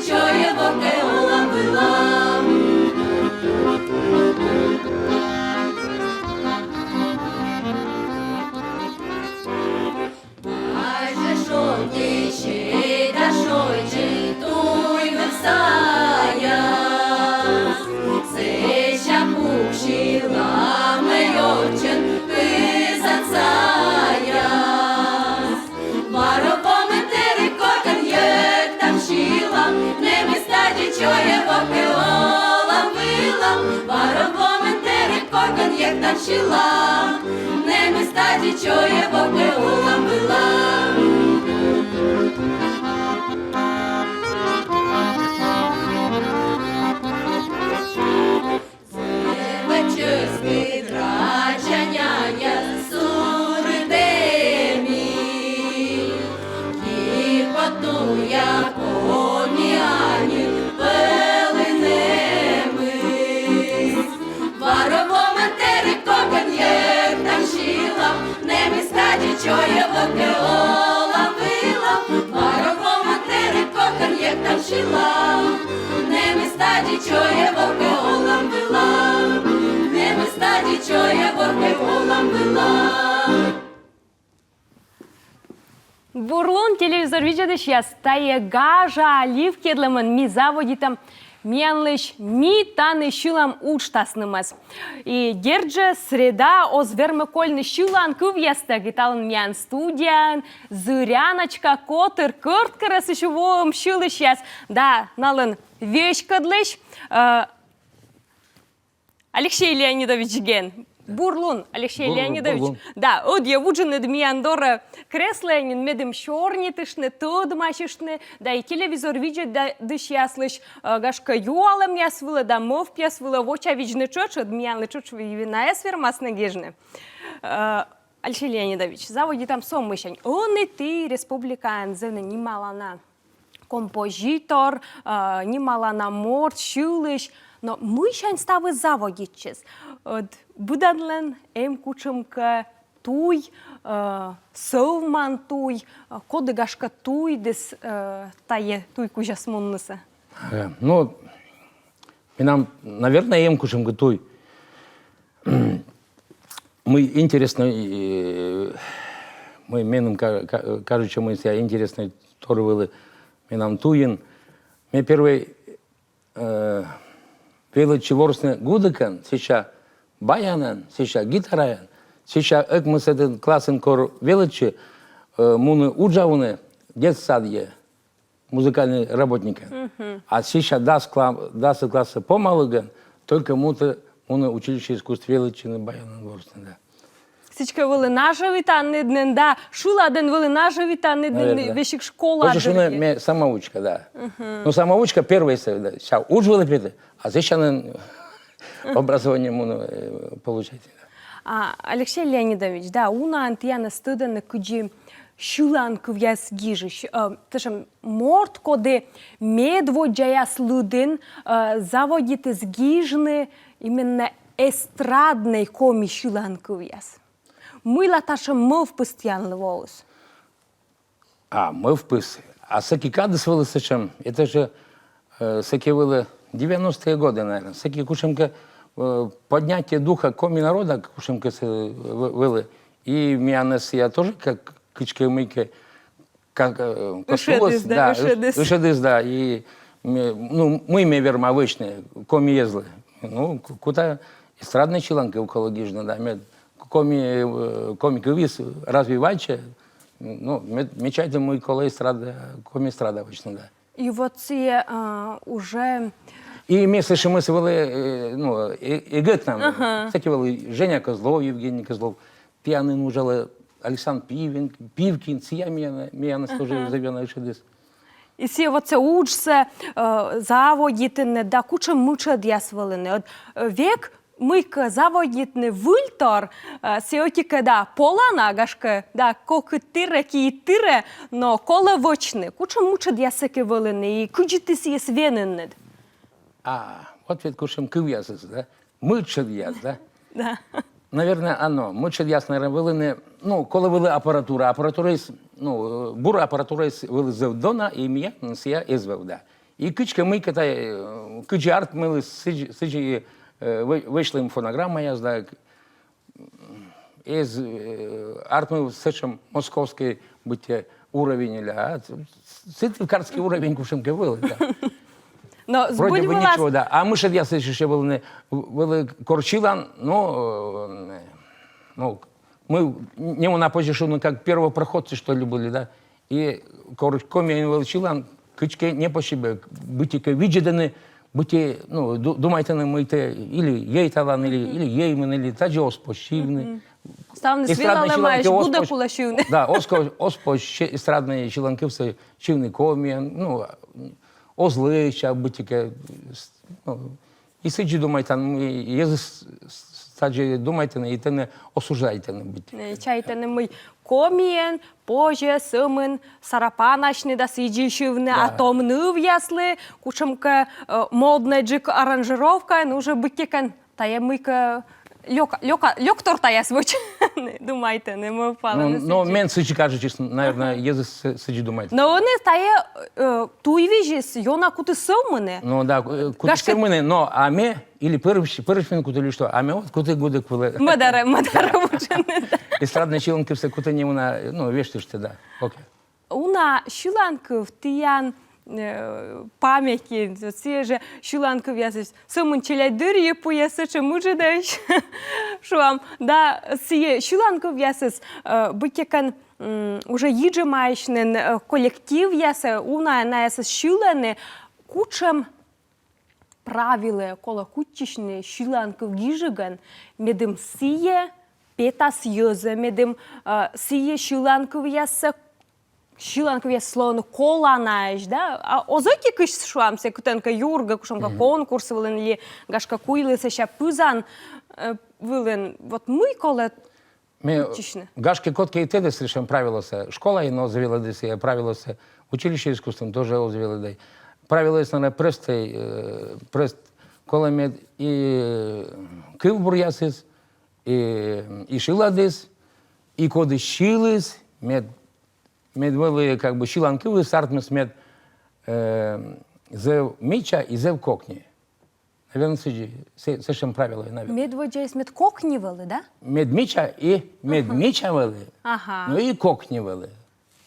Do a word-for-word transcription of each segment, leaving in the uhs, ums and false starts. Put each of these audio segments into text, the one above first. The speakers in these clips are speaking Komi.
Чоє вокӧ олам-вылам. Азьлӧ шонтӧ сей да шойччӧ туй вывсаяс. Сэсся пуксьы ламӧ ёрччӧн пызан саяс. Варо вомӧн тэрыб коркӧн йӧктам, сьылам, нэмыс тадзи чоє вокӧ олам-вылам. Варо вомӧн тэрыб коркӧн йӧктам, сьылам, нэмыс тадзи чоє вокӧ олам-вылам. Зэв чӧскыд раджаняяс сурдӧмӧй, киподтуя коми аньыд пӧлы нэмыс. Варо вомӧн тэрыб коркӧн йӧктам, сьылам, нэмыс тадзи чоє вокӧ олам-вылам. Варо вомӧн тэрыб коркӧн йӧктам, сьылам, нэмыс тадзи чоє вокӧ олам-вылам. Нэмыс тадзи чоє вокӧ олам-вылам. Бур лун, телевизор видзӧдысьяс, тайӧ «Гажа лив» киӧдлӧмӧн ми заводитам миянлысь «Ми тані сьылам» уджтаснымӧс. И дерт жӧ, среда оз вермы кольны сьылан кывъястӧг, и талун миян студияын Зыряночка котыр, Кӧрткерӧсысь воӧм сьылысьяс да налӧн веськӧдлысь, э, Алексей Леонидович Ген. Бур лун, Алексей Бур лун, Леонидович. Бур лун. Да, ӧдйӧ вуджинныд миян дорӧ креслӧ нин, медым сёрнитыштны, тӧдмасьыштны, да и телевизор видзӧдысьяслысь, э, гашкӧ, юалӧмъяс вылӧ да мӧвпъяс вылӧ вочавидзны тшӧтш, ӧд миянлы тшӧтш вина эз вермасны гижны. Э, Алексей Леонидович, заводитам со мыйсянь. Ӧні ті республикаын зэв нималана композитор, э, нималана морт, сьылысь, но мыйсянь ставыс заводитчис? Ӧд быданлӧн эм кутшӧмкӧ туй, э, сӧвман туй, э, коді, гашкӧ, туйдіс, э, тайӧ туй кузяс муннысӧ? Э, ну, менам, наверное, эм кутшӧмкӧ туй. Мый интереснӧй, э, мый меным ка-, ка-, кажитчӧ, мый сійӧ интереснӧй тор вӧлі менам туйын. Ме первой, э, велӧдчи ворсны гудӧкӧн, сэсся баянӧн, сэсся гитараӧн, сэсся ӧкмысӧд классын кор велӧдчи, э, муні уджавны детсадйӧ музыкальнӧй работникӧн. А сэсся дас кла-, дас классӧ помалігӧн только муні, муні училище искусств велӧдчыны баянӧн ворсны, да. Сідзкӧ, вӧлі нажӧвитанныд нин, да, шыладӧн вӧлі нажӧвитанныд нин. Наверное, да. Весиг школа дырйи. Ме самоучка, да. Ну, самоучка первой, да, сэсся удж вӧлі петі, а сэсся нин образование муні, э, получать, да. А, Алексей Леонидович, да, унаӧн тіянӧс тӧдӧны кыдзи сьылан кывъяс гижысь, э, татшӧм морт, коді медводдзаяс лыдын, э, заводитіс гижны именно эстраднӧй коми сьылан кывъяс. Мыйла татшӧм мӧвпыс тіянлы воис? А, мӧвпыс. А сэки кадыс вӧлі сэтшӧм, это же, э, сэки вӧлі девяностые годы, наверное. Сэки кутшӧмкӧ, э, поднятие духа коми народа, кутшӧмкӧ сэ-, вӧ-, вӧлі. И миянӧс сійӧ тоже как кыдзкӧ мыйкӧ, как, э, коснулось, да, ышӧдіс, да, ышӧдіс, да. И ме, ну, мый ме верма вӧчны комиезлы. Ну, ку-, кута эстраднӧй сьылан кыв колӧ гижны, да, мед коми, э, коми кывйыс развивайтчӧ, ну, ме, ме чайті, мый колӧ эстрада, коми эстрада вӧчны, да. И вот сійӧ, а, уже... И ме сэтшӧмыс вӧлі, э, ну, э, эгӧтнам. Ага. Кстати, вӧлі Женя Козлов, Евгений Козлов, тіянын уджалӧ Александр Пивин-, Пивкин, сійӧ миянӧс, миянӧс тоже зэв ёна ышӧдіс. И сійӧ вот сійӧ уджсӧ, э, заводитны, да, кутшӧм мытшӧдъяс вӧліны. Ӧд, э, век мыйкӧ заводитны выльтор, э, сійӧ ӧти-кӧ, да, полана, гашкӧ, да, кокыд тірӧ, киыд тірӧ, но колӧ вӧчны. Кутшӧм мытшӧдъяс сэки вӧліны, и кыдзи ті сійӧс венінныд? А, вот ведь кутшӧм кывъясыс, да? Мытшӧдъяс, да? Да. Наверное, оно. Мытшӧдъяс, наверное, вӧліны, ну, колӧ вӧлі аппаратура. Аппаратураыс, ну, э, бур аппаратураыс вӧлі зэв дона, и миян сійӧ эз вӧв, да. И кыдзкӧ мыйкӧ тайӧ, э, кыдзи артмыліс, сідзи, сідзи, э, вӧ-, вӧчлім фонограммаяс да, эз, э, артмы сэтшӧм московскӧй быттьӧ уровень или, а, с-, сыктывкарскӧй уровень кутшӧмкӧ вӧлі, да. Но вроде бы збыльвылас ничего, да. А мышӧдъясыс ещё вӧліны, вӧлі кор сьылан, ну, э, ну, мы, неуна позьӧ шуны, как первопроходцы, что ли, были, да. И кор комиӧн вӧлі сьылан, кыдзкӧ не по себе, быттьӧкӧ видзӧдӧны, быттьӧ, ну, ду-, думайтӧны, мый тэ или йӧйталан, или, или йӧймын, или тадзи оз позь сьывны. Ставныс велалӧмаӧсь, гудӧк улӧ сьывны. Да, оз ко-, оз позь си-, эстраднӧй сьыланкывсӧ сьывны комиӧн, ну, оз лӧсся быттьӧкӧ, с-, ну, и сідзи думайтан, и эз с-, с-, тадзи думайтӧны, и тэнӧ осуждайтӧны быттьӧкӧ. Э, чайтӧны, мый комиӧн позьӧ сӧмын сарапанасьны да сідзи сьывны, а том нывъяслы кутшӧмкӧ, э, моднӧйджык аранжировкаӧн уже быттьӧкӧ тайӧ мыйкӧ лёка, лёка, лёктор тайӧс вӧчӧны, думайтӧны, мӧвпалӧны. Ну, но сідзи. Мен сідзи кажитчис, наверно, эз с-, сідзи думайтӧны. Но ӧні тайӧ, э, туйвизьыс ёна кутіс сӧвмыны. Ну да, э, кутіс сӧвмыны, но а ме или пӧрысь, пӧрысь мен куті ли што, а ме вот куті гудӧк вылӧ. Мӧдарӧ, мӧдарӧ вуджӧны, да. Эстраднӧй сьыланкывсӧ куті неуна, ну, вештышті, да. Окей. Уна сьыланкыв тіян, э, памятьын, вот сійӧ жӧ сьыланкывъясыс сӧмын челядьдырйи пуэс сэтшӧм ыджыдӧсь, шуам, да, сійӧ сьыланкывъясыс, э, быттьӧкӧ, м, уже йиджӧмаӧсь нин, э, коллективъясӧ, уна найӧс сьылӧны, кутшӧм правилӧ колӧ кутчысьны сьыланкыв гижигӧн, медым сійӧ петас йӧзӧ, медым, э, сійӧ сьыланкывъяссӧ, сьыланкывъяс лоӧны коланаӧсь, да? А оз ӧтикысь, шуам, сійӧ кытӧнкӧ юргӧ, кутшӧмкӧ конкурс вылын ли, гашкӧ, куйлы сэсся пызан, э, вылын. Вот мый колӧ Ме, гашкӧ, кодкӧ и тӧдӧ сэтшӧм правилосӧ. Школаын оз велӧдӧй сійӧ правилосӧ, училище искусствын тоже оз велӧдӧй. Правилоыс, наверно, прӧстӧй, э, прӧст. Колӧ мед и кывбуръясыс, и, и шыладыс, и коді сьыліс, мед, мед вӧлі, как бы, сьыланкывйыс артмис мед, э, зэв мича и зэв кокни. Наверно, сэтшӧм правило, наверно. Медводдзаыс мед кокни вӧлі, да? Мед мича и мед мича вӧлі. Ага. Ну и кокни вӧлі.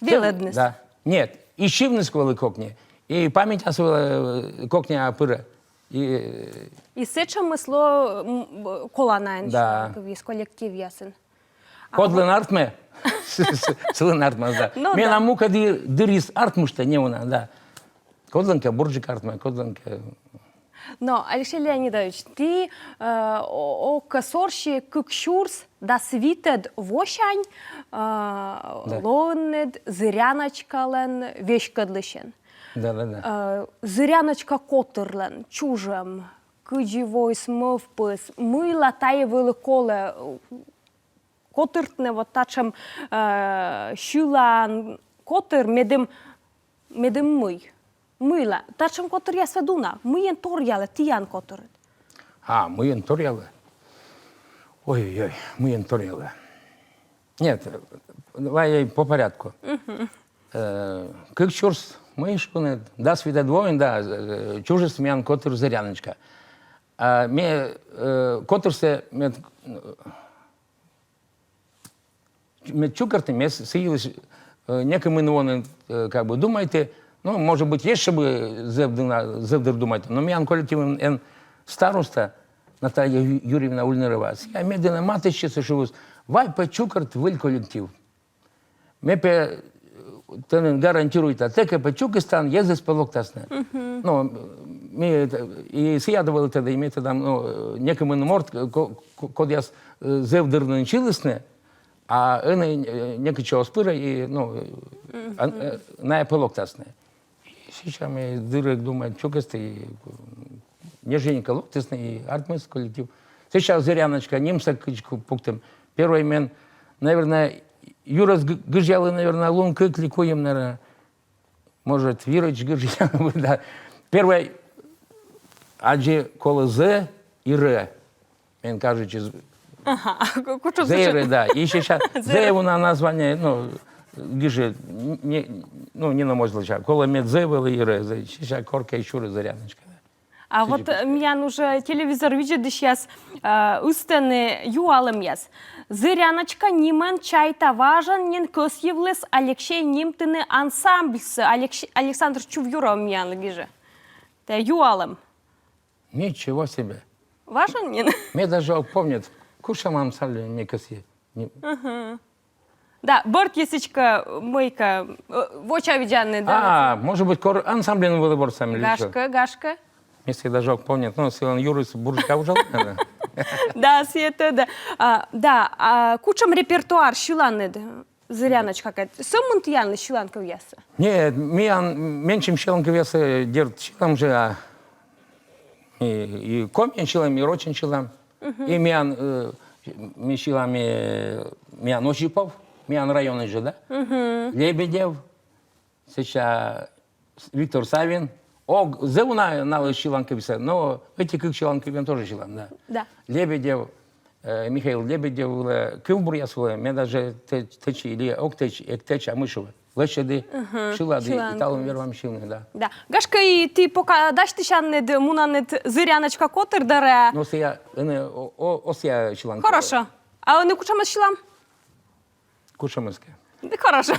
Велӧдныс. Да. Нет, и сьывныс вӧлі кокни. И паметьас вӧлі, э, кокни а пырӧ. И, э, и сэтшӧмыс лоӧ, м, коланаӧн, да, сьыланкывйыс коллективъясын. Кодлӧн артмӧ, сылӧн артмас, да. Ну, менам мукӧд дырйиыс артмыштӧ неуна, да. Кодлӧнкӧ бурджык артмӧ, кодлӧнкӧ. Но, Алексей Леонидович, ті, э, о-, ог сорси кык сюрс дас витӧд восянь, э, лоинныд «Зыряночкалӧн» веськӧдлысьӧн. Да, да, да. Э, «Зыряночка» котырлӧн чужӧм, кыдзи воис мӧвпыс, мыйла тайӧ вӧлі колӧ, э, котыртны вот татшӧм, э, сьылан котыр, медым, медым мый. Мыйла? Татшӧм котыръяс ӧд уна. Мыйӧн торъялӧ тіян котырыд? А, мыйӧн торъялӧ? Ой-ой-ой, мыйӧн торъялӧ? Нет, давай по порядку. Э, кык сюрс, мый шуны, дас витӧд воын, да, э, чужис миян котыр «Зыряночка». А ме, э, котырсӧ, мед, мед чукӧртны, ме с-, сы йылысь, э, некымын во нин, э, как бы, думайті, ну, может быть, ещӧ бы зэв дыр на-, зэв дыр думайті. Но миян коллективын эн староста Наталья Ю-, Юрьевна Ульнырова, сійӧ медым матыстчис и шуис: «Вай пӧ чукӧрт выль коллектив». Ме пӧ, э, тэныд гарантируйта, тэ кӧ пӧ чукӧстан, йӧзыс пӧ локтасны. Ну, ме, э, и сійӧ да вӧлі тӧдӧ, и ме тӧда, ну, э, некымын морт, ко-, ко-, кодъяс, э, зэв дыр нин сьылісны, а ӧні, э, некытчӧ оз пырӧ, и, ну, э, а, э, найӧ пӧ локтасны. И сейчас ме дыр эг думайт чукӧсті, и, м, неженика локтісны, и артмис коллектив. Сейчас «Зыряночка» нимсӧ кыдзкӧ пуктім. Первой мен, наверное, юрӧс г-, гыжъялі, наверное, лун кык ли куим, наверное. Может, вирӧдз гыжъялі, да. Первой аддзи колӧ «з» и «р». Мен кажитчис. Ага, ку-, кутшӧм. «З» и «р», да. И сейчас «З» уна название, ну, Гижи, не, ну, не на мозлыча. Колӧ мед зэв вӧлі йӧрӧ, зэ-, сися коркӧ сюри зыряночка. А вот, э, миян уже телевизор видзӧдысьяс, э, ыстӧны юалӧмъяс. Зыряночка нимӧн, чайта, важӧн нин кӧсйывліс Алексей нимтыны ансамбльсӧ. Алекс-, Александр Чувьюров миянлы гижӧ. Тайӧ юалӧм. Ничего себе. Важӧн нин? Ме даже ог помнит. Кутшӧм ансамбльӧн ме кӧсйи. Не- Да, бӧртиыс сідзкӧ, мыйкӧ, э, вочавидзанныд, да? А, может быть, кор ансамбльын вӧлі бӧрсам или что? Гашкӧ, гашкӧ. Ме сійӧс даже ог помнит. Ну, сылӧн юрыс бурджыка уджалӧ, наверное. Да, сійӧ тӧдӧ. А, да, а кутшӧм репертуар сьыланныд, Зыряночкакӧд? Сӧмын тіянлы сьыланкывъяссӧ? Нет, миян менсьым сьыланкывъяссӧ, дерт, сьылам жӧ, а и, и комиӧн сьылам, и рочӧн сьылам. И миян, э, ми сьылам, э, миян Осипов, миян районысь жӧ, да? Лебедев, сэсся Виктор Савин. Ог зэв уна налы сьыланкывъяссӧ, но ӧти-кык сьыланкывйӧн тоже сьылам, да. Да. Лебедев, э, Михаил Лебедев вылӧ, кывбуръяс вылӧ, ме даже тэ-, тэчи или ог тэчи, эг тэча, а мый шуӧ. Лӧсьӧді, шылад, и талун вермам сьывны, да. Да. Гашкӧ, и ті пока дасьтысянныд, мунанныд «Зыряночка» котыр дорӧ. Но сія, ӧні, о, о, оз сія сьылан. Хорошо. А ӧні кутшӧмӧс сьылам? Кутшӧмӧс кӧ. Да, хорошо.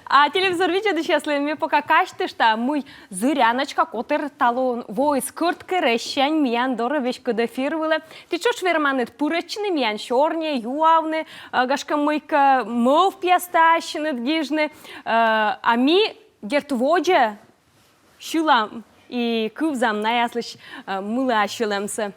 А телевизор видзӧдысьяслы ме пока казьтышта, мый «Зыряночка» котыр талун воис Кӧрткерӧсянь миян дорӧ веськыд эфир вылӧ. Ті тшӧтш верманныд пырӧдчыны миян сёрниӧ, юавны, э, гашкӧ, мыйкӧ мӧвпъястӧ ассьыныд гижны. Э, а ми, дерт, водзӧ сьылам и кывзам наяслысь, э, мылысь сьылӧмсӧ.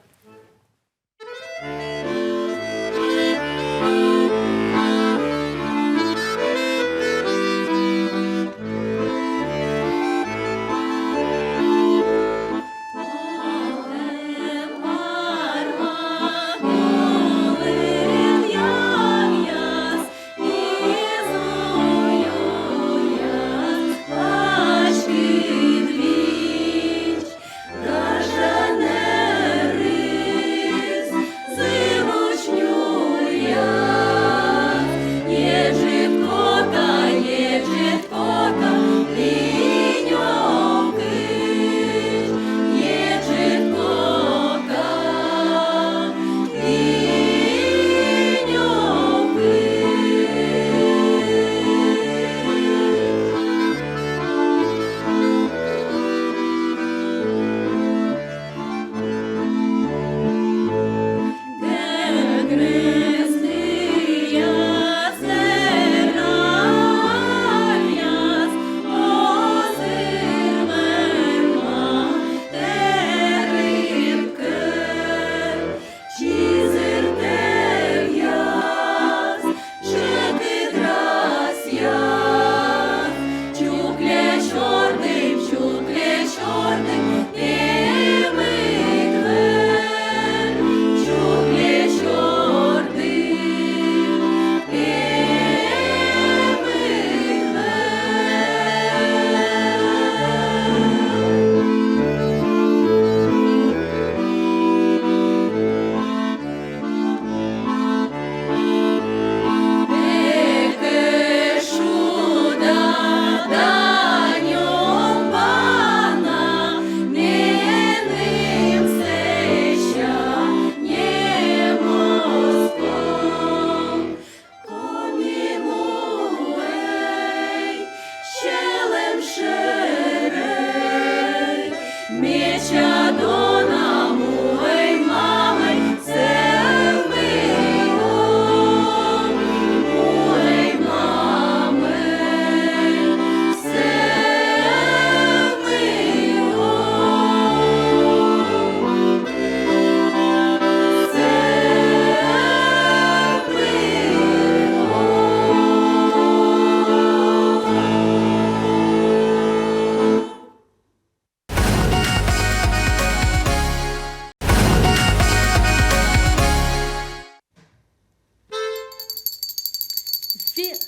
Ве-,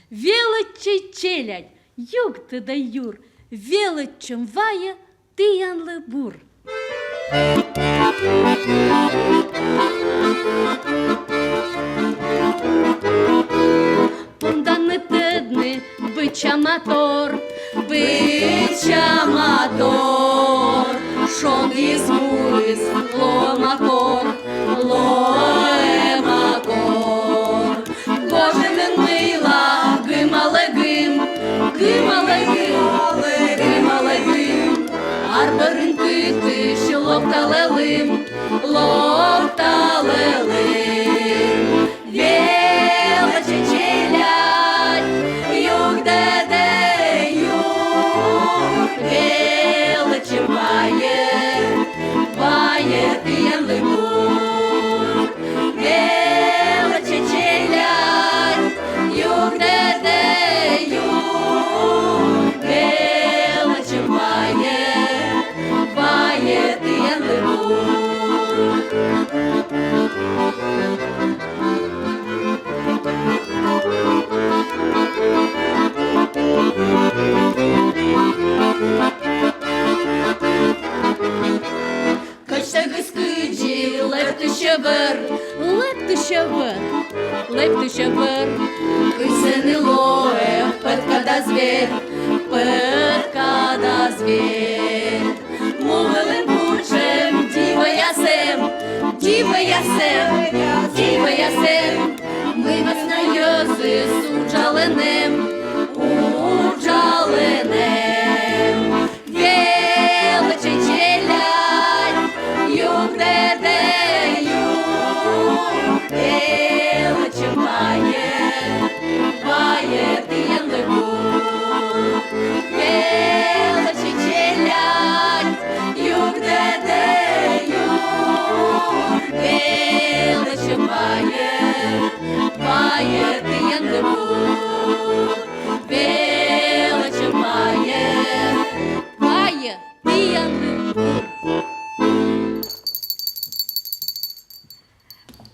велӧдчӧй, челядь, югдӧй да юр, велӧдчӧм вайӧ тіянлы бур. Понданныд тӧдны, быдсяма тор, быдсяма тор, шондіыс-муыс лоӧма кор, лоӧма кор. Гожӧмын мыйла гымалӧ гым, гымалӧ гым, гымалӧ гым. Ар бӧрын кытысь локталӧ лым, локталӧ лым. Велӧдчӧ челядь, югдӧдӧ юг, велӧдчӧ вайӧ, вайӧ тіянлы бур. Велӧдчӧ челядь, югдӧдӧ юг, велӧдчӧ вайӧ, вайӧ тіянлы бур. Кӧч тӧгыс кыдзи лэптысьӧ вӧр, лэптысьӧ вӧр, лэптысьӧ вӧр. Кыдз сэні лоӧ пӧткада звер, пӧткада звер. Му вылын кутшӧм дивӧяс эм, дивӧяс эм, дивӧяс эм. Мый вӧсна йӧзыс уджалӧны эм, уджалӧны эм. Велӧдчӧ челядь, югдӧдӧ юг, велӧдчӧ вайӧ, вайӧ тіянлы бур. Велӧдчӧ челядь, югдӧдӧ юг, велӧдчӧ вайӧ, вайӧ тіянлы бур. Велӧдчӧ вайӧ, вайӧ тіянлы бур.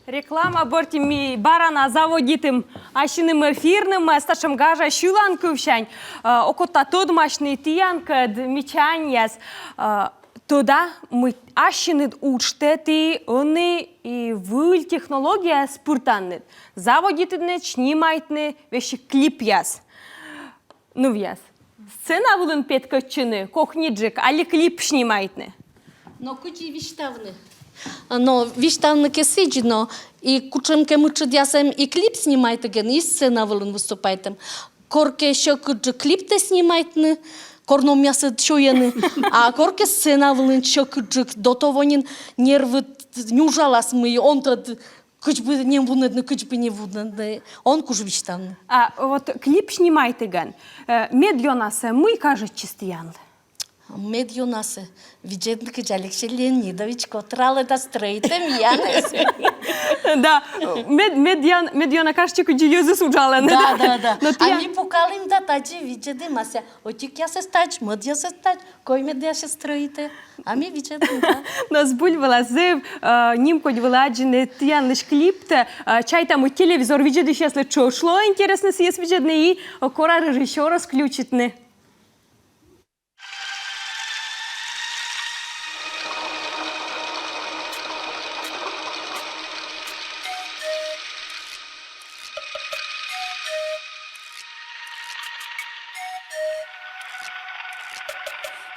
Реклама бӧрти ми бара на заводитім ассьыным эфирнымӧс татшӧм гажа сьыланкывсянь. Э, окота тӧдмасьны тіянкӧд мичаньяс. Э, тӧда, мый ассьыныд уджтӧ ті ӧні и выль технологияяс пыртанныд. Заводитінныд снимайтны весиг клипъяс. Нывъяс. Сцена вылын петкӧдчыны кокниджык али клип снимайтны? Но кыдзи висьтавны? Но висьтавны кӧ сідзи, но и кутшӧмкӧ мытшӧдъясӧн и клип снимайтігӧн, и сцена вылын выступайтӧм. Коркӧ сьӧкыдджык клиптӧ снимайтны, корномъясыд сёйӧны, а коркӧ сцена вылын сьӧкыдджык, до того нин нервыд нюжалас, мый он тӧд, кыдз бы не вунӧдны, кыдз бы не вунӧдны, он куж висьтавны. А вот клип снимайтігӧн, э, медъёнасӧ мый кажитчис тіянлы? Медъёнасӧ видзӧдны, кыдз Алексей Леонидович котралӧ да стрӧитӧ миянӧс. Да, мед-, медъён-, медъёна кажитчӧ, кыдзи йӧзыс уджалӧны. Да, да, да. Но а тіян- ми пукалім да тадзи видзӧдім, а сія ӧтикъясыс тадз, мӧдъясыс тадз, коймӧдъясыс стрӧитӧ. А ми видзӧдім, да. Но збыль вылас зэв, э, нимкодь вылӧ аддзыны тіянлысь клиптӧ. Э, чайта, мый телевизор видзӧдысьяслы тшӧтш лоӧ интереснӧ сійӧс видзӧдны и, э, кора режиссёрӧс включитны.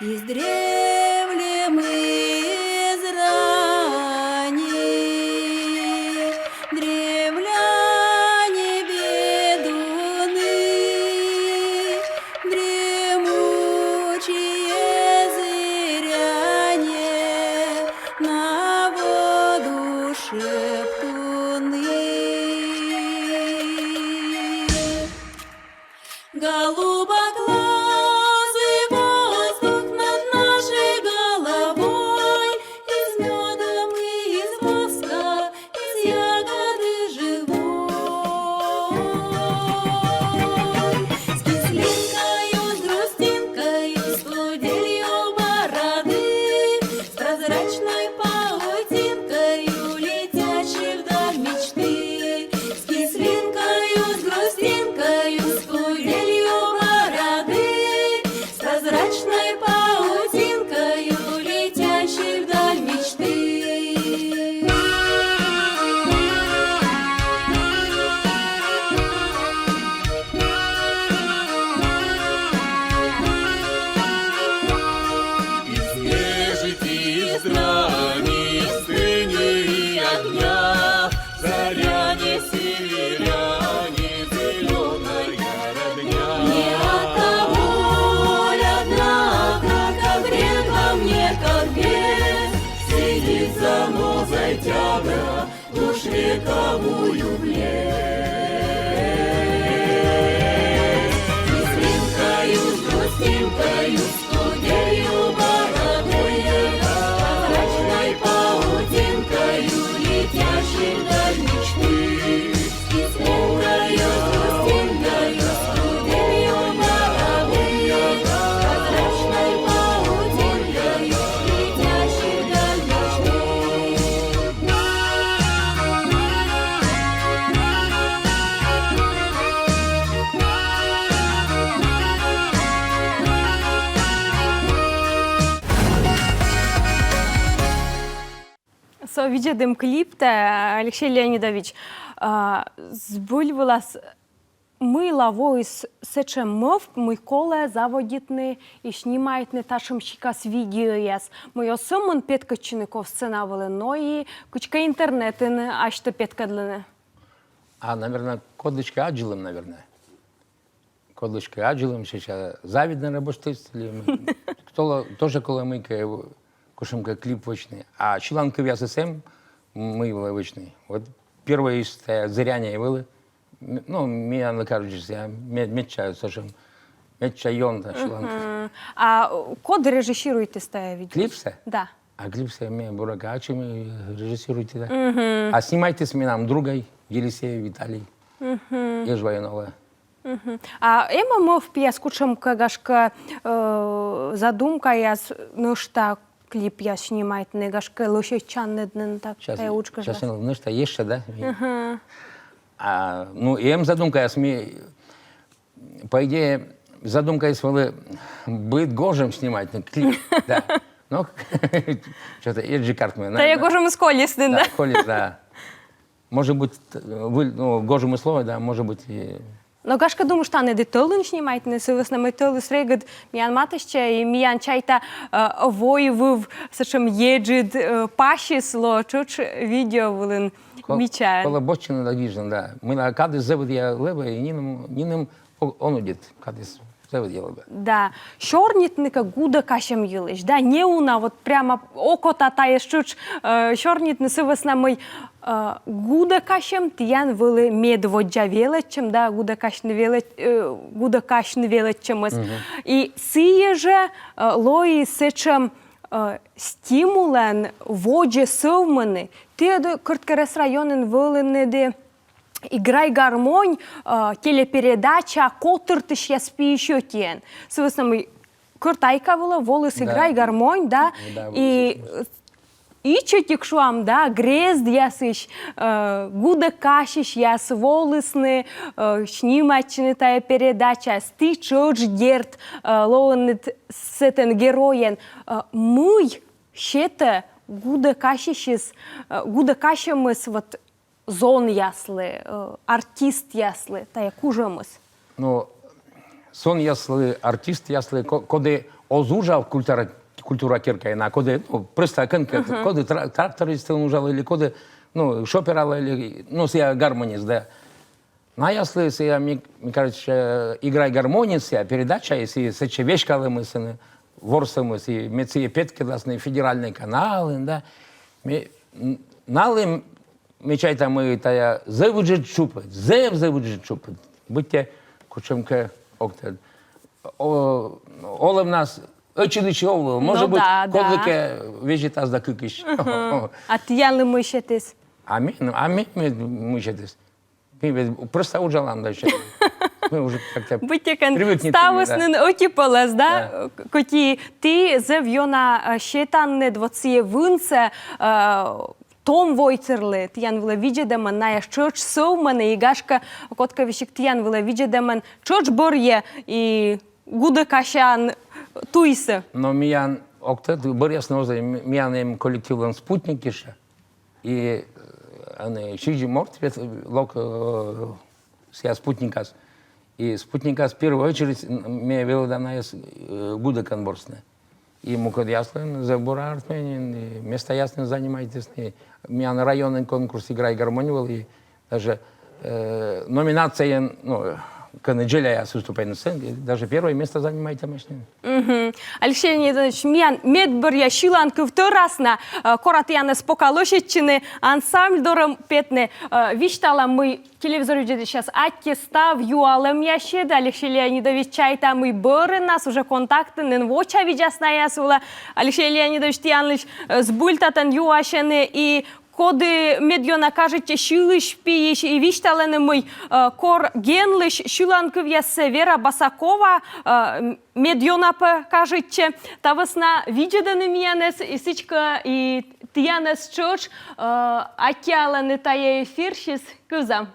Издревле мы, изране, древляне ведуны, дремучие зыряне на воду шептуны. Голубоглазый воздух над нашей Тяга душ вековую в лес. Кислинкою, грустинкою, студенью бородою, прозрачной паутинкою летящих до мечты. Кислинкою, грустинкою, студенью бородою, прозрачной паутинкою летящих до мечты. Со видзӧдім клиптӧ, Алексей Леонидович. А, збыль вылас мыйла воис сэтшӧм мӧвп, мый колӧ заводитны и снимайтны татшӧм сикас видеояс, мый оз сӧмын петкӧдчыны ков сцена вылын, но и кыдзкӧ интернетын асьтӧ петкӧдлыны? А, наверно, кодлыськӧ аддзылім, наверно. Кодлыськӧ аддзылім, сейчас завидно работает, или мы, кто тоже колӧ мыйкӧ, кутшӧмкӧ клип вӧчны. А сьыланкывъясыс эм мый вӧчны. Вот первой из, э, зырянь вӧлі. М, ну, миянлы кажитчис, я, ме-, медся сэтшӧм, медся ёнтӧ сьыланкыв. Мгм. А, э, код режиссируйтіс тайӧ видео? Клипсӧ? Да. А клипсӧ ме, буракӧ, ачым режиссируйті да. Мгм. А снимайтіс менам другӧй, Елисеев Виталий. Мгм. Эжва ёна вӧлі. Мгм. А эм-ӧ мӧвпъяс кутшӧмкӧ, гашкӧ, э, задумкаяс нӧшта клипъяс снимайтны, гашкӧ, лӧсьӧдчанныд нин, так, тайӧ уджӧ кежлас? Сейчас нӧшта ещӧ, да? Мгм. А, ну, эм задумкаяс, ми, по идее, задумкаыс вӧлі быд гожӧм снимайтны клип, да. Но что-то эз жӧ картмы. Тайӧ гожӧмыс колис нин, да? Да, колис, да. Может быть, э, выль, ну, гожӧмыс лоӧ, да, может быть, и... Но, гашкӧ, думыштанныд и тӧлын снимайтны, сы вӧсна мый тӧлыс регыд миян матыстчӧ, и миян, чайта, э, войвыв сэтшӧм еджыд, э, пасьыс лоӧ тшӧтш видео вылын мичаӧн. Колӧ босьтчыны да гижны, да. Мыйла кадыс зэв ӧдйӧ лэбӧ, и нинӧм, нинӧм о-, он удит, кадыс зэв ӧдйӧ лэбӧ. Да. Сёрнитны кӧ гудӧкасьӧм йылысь, да, неуна вот прямо окота тайӧс тшӧтш, э, сёрнитны, сы вӧсна мый, э, гудӧкасьӧм тіян вӧлі медводдза велӧдчӧм, да, гудӧкасьны велӧд-, э, гудӧкасьны велӧдчӧмыс. Мгм. И сійӧ жӧ, э, лои сэтшӧм, э, стимулӧн водзӧ сӧвмыны. Ті ӧд Кӧрткерӧс районын вӧлінныд «Играй, гармонь», э, телепередача котыртысьяс пиысь ӧтиӧн. Сы вӧсна мый Кӧрт Айка вылӧ воліс «Играй, гармонь», да, и, э, ичӧтик, шуам, да, грездъясысь, э, гудӧкасьысьяс волісны, э, снимайтчыны тайӧ передачаӧс, ті тшӧтш, дерт, э, лоинныд сэтӧн геройӧн, э, мый сетӧ гудӧкасьысьыс, э, гудӧкасьӧмыс вот зонъяслы, э, артистъяслы тайӧ кужӧмыс? Ну, зонъяслы, артистъяслы, ко-, коді оз уджав культура, культура керкаын, а коді, ну, просто кӧнкӧ, коді тра-, трактористӧн уджалӧ, или коді, ну, шофёралӧ, или, ну, сія гармонист, да. Наяслы сія, ми, ми кажитчӧ, «Играй, гармонь» сія передачаыс, и сэтчӧ веськалӧмыс, ворсӧмыс, и мед сійӧс петкӧдласны федеральнӧй каналын, да. Ми, н-, налы, ми чайтам, мый тайӧ зэв ыджыд тшупӧд, зэв, зэв ыджыд тшупӧд. Быттьӧ кутшӧмкӧ, ог тӧд, о-, олӧмнас ӧтчыдысь овлӧ, может быть, да, да, кодлыкӧ везьӧдас да кыкысь. Мгм. А тіянлы мый сетіс? А ме, ну, а ме, ме мый сетіс? Ми ведь просто уджалам дальше. Мы уже как-то привыкнены, да. Быттьӧкӧ ставыс нин ӧти пӧлӧс, да? Да. К-, кӧть и ті зэв ёна, э, сетанныд вот сійӧ вынсӧ, э, том войтырлы, тіян вылӧ видзӧдӧмӧн, найӧ тшӧтш сӧвмӧны, и гашкӧ, кодкӧ весиг тіян вылӧ видзӧдӧмӧн тшӧтш бӧрйӧ и гудӧкасян туйсӧ. Но миян, ог тӧд, бӧръяысь нин оз, м-, миян эм коллективлӧн «Спутник» ещӧ. И, э, ӧні сизим морт вед-, лок, э, сія «Спутникас». И «Спутникас» в первую очередь, м, ме велӧда найӧс, э, гудӧкӧн ворсны. И мукӧдъяслӧн зэв бура артмӧ нин, и местаяс нин занимайтісны. Миян районын конкурс «Играй, гармонь» вӧлі, и даже, э, номинацияын, ну, кӧні дзеляяс выступает на сцене, даже первое место занимает домашнее. Мгм. Алексей Леонидович, миян медбӧръя сьыланкыв тӧрас на, э, кора тіянӧс пока лӧсьӧдчыны, ансамбль дорӧ петны, э, висьтала, мый телевизор видзӧдысьяс, аттьӧ став юалӧмъясыд. Алексей Леонидович, чайта, мый бӧрыннас уже контактын нин воча видзас найӧс вылӧ. Алексей Леонидович, тіянлысь, э, збыльтатӧн юасьӧны и коді медъёна кажитчӧ сьылысь пиысь, и висьталӧны, мый, э, кор генлысь сьыланкывъяссӧ Вера Басакова, э, м-, медъёна пӧ кажитчӧ. Та вӧсна видзӧдӧны миянӧс, и сідзкӧ, и тіянӧс тшӧтш, э, аттьӧалӧны тайӧ эфирсьыс. Кывзам.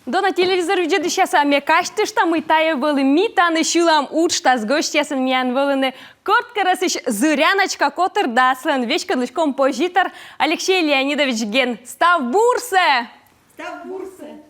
Дона телевизор видзӧдысьяс, а ме казьтышта, мый тайӧ вӧлі «Ми тані сьылам» уджтас гӧсьтъясӧн миян вӧліны Кӧрткерӧсысь Зыряночка котырдас вылын веськӧдлысь композитор Алексей Леонидович Ген. Став бурсӧ! Став бурсӧ!